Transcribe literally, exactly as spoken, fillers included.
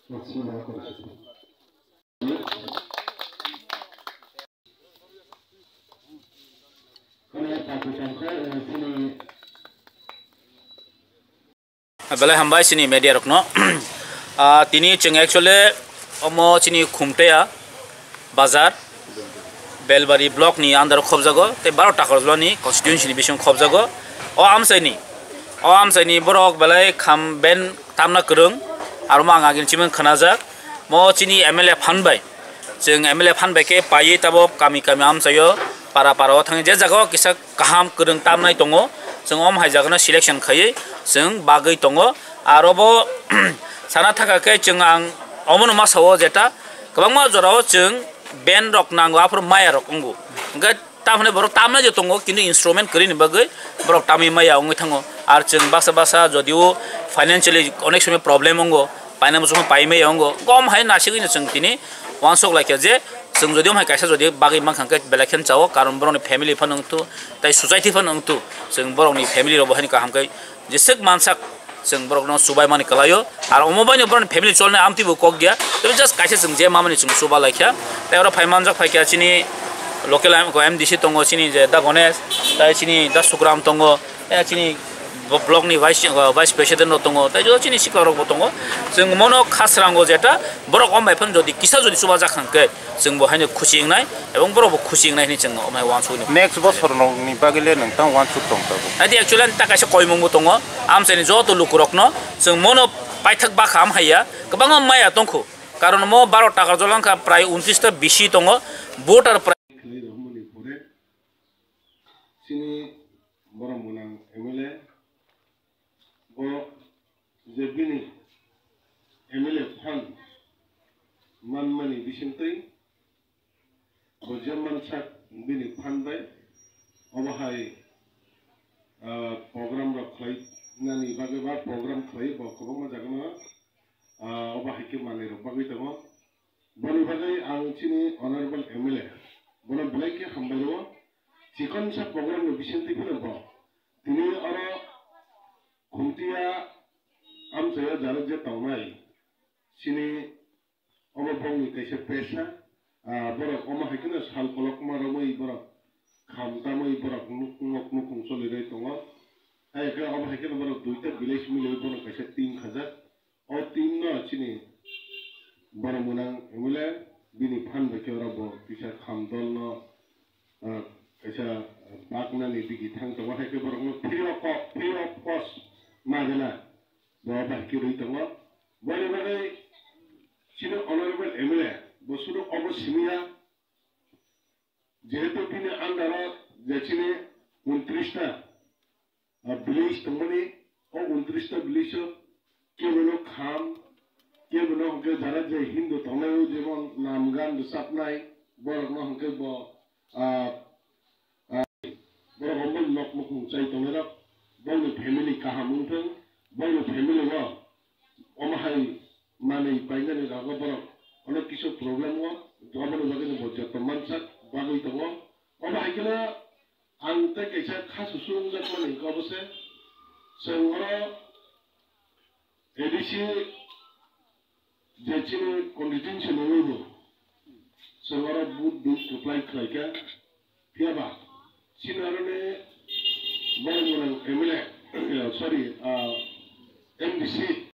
Belai hambai chini media rokno. Ah, tini chwng actually omo chini Khumtea bazar, Belbari block ni under o khobjago, tei baro Takarjala ni constituency ni bising khobjago. O amchaini, o amchaini borok belai kham ben tamna kwrwng, aro mo ang agini chimung khnajak. Mo chini M L A phan bai, chwng M L A phan bai khe paiwi tabok kami kami amchaio, para para o thangwi je jaga o kisa kaham kwrwng tamnai tongo, chwng om hai jagano selection khaiwi chwng bagwi tongo. Aro bo sana thaka khe chwng ang omono ma sao jeta kwbangma jorao chwng ben rok nango, aphuru maya rok wngo. Hwnkhe tamhwnwi borok tamnai je tongo, kintu instrument kwrwini bagwi borok tamwi maya wngwi thango. Ar chwng baksa baksa jodio financially onek somoi problem wngo, paina muchungma pai maya wngo, gom hai nasigwino chwng tini uansuk laikha je chwng jodi omhai kaisa jodi bagwi mankha hwnkhe belai kheno chao, karon borokni family phano wngthu, tei society phano wngthu, chwng borokni family rokbo haino kaham khe jeswk mansak chwng borokno chubaimani kwlaio. Ar omo baino borokni family cholnai amtwi bo kok ya, tei just kaisa chwng je mamani chwng chuba laikha. Tei oro phai manjak phaikha chini local M D C tongo, chini je Da Ganesh, tei chini Da Sukram tongo, tei chini bo-, block ni vice, uh, vice president rok tongo, tei joto chini sikla rok bo tongo. Chwng mono khasrango jeta borok om bai phano jodi kisa jodi chuba jak hwnkhe chwng bo haino khusi wngnai, ebong borok bo khusi wngnai hinwi chwng omhai uansukni. Next bosor ni bagwi le nwng tang uansuk tong tabuk? Adi actually ani ta kaisa koimung bo tongo, amchaini joto lukurokno chwng mono paithak bakha amhaiya kwbangma maya tongkhu, karon mo baro Takarjala wngkha prai untris ta bisi tongo, voter prai Chini borok mwnang M L A bo je bini M L A phan manmani bisingtwi bo je mansak bini phan bai obo hai, ah, program rok khlai nani bagwi ba program khlai bo kwbangma jaga no, ah, obo hai khe manwi rok bagwi tongo. Boni bagwi ang chini honorable M L A bono belai khe hambai rwo. Chikonsa program ni bisingtwi phano bo tini oro Khumtia amchaio jara je tongnai chini obo bongni kaisa pesa, ah, borok omo hai kheno sal kolokma romwi borok kham tamwi borok nuk-, nok nukhung choli rwi tongo. Hai khe omo hai kheno borok duita village milwi bono kaisa team khajak. O team no chini borok mwnang M L A bini phan bai khe oro bo kisa kham dol no, ah, kaisa baknani digi thang tongo, hai khe borok no free of co-, free of cost magana bo bai khe rwi tongo. Boni bagwi chini honorable M L A bo sudu obo simi ya, jehetu bini under o je chini untris ta, ah, village tongmani, o untris ta village o kebono kham, kebono hwnkhe jara je Hindu tongnai o jemon nam gan rwchapnai, borokno hwnkhe bo, ah, ah, borok omo nok nukhung chai tongnai rok, bongni family kaham wngthung, bongni family o omo hai manwi painani rogo borok onek kisu problem o, aboni bagwi bo joto mansak bagwi tongo. Omo hai kheno ang tei kaisa kha susu wngjakmani hwnkhe obo se, chwng oro A D C je chini constituency nangwi bo chwng oro vote dui kwplai khlaikha. Phiya ba chini aroni borok mwnang M L A, sorry, ah, M D C